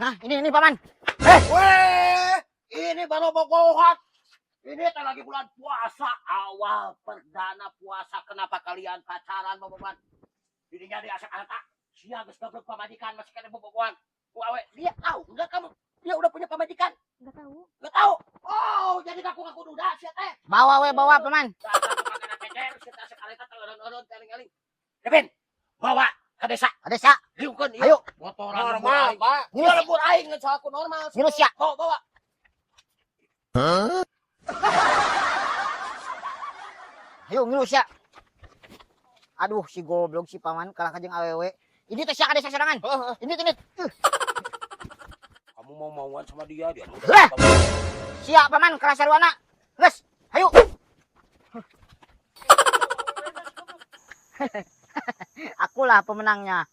Nah, ini paman. Weh, ini baru bogohan. Ini teh lagi bulan puasa, awal perdana puasa. Kenapa kalian pacaran bobogohan? Dirinya di asek harta. Sia geus goblok pamajikan masih kena bobogohan. Ku awe, dia tahu enggak kamu? Dia udah punya pamajikan? Enggak tahu. Enggak tahu. Oh, jadi ngaku-ngaku duda sia teh. Bawa we, bawa paman. Dasar makanan cecer, sia teh asek harta teu eureun-eureun eling-eling. Devin, bawa ke desa. Ke desa. Liungkeun ieu. Ayo. Motoran Normal, Pak. Iya, lembur aing ngan aku normal. Nginus ya. Bawa, bawa. Ayo nginus ya. Aduh, si goblok si paman kalah ka jeung awewe. Ini teh sia ka desa sorangan. Ini ini. Kamu mau mauan sama dia, dia udah. Lah. Sia paman kalah sarwana. Geus, ayo. Akulah pemenangnya.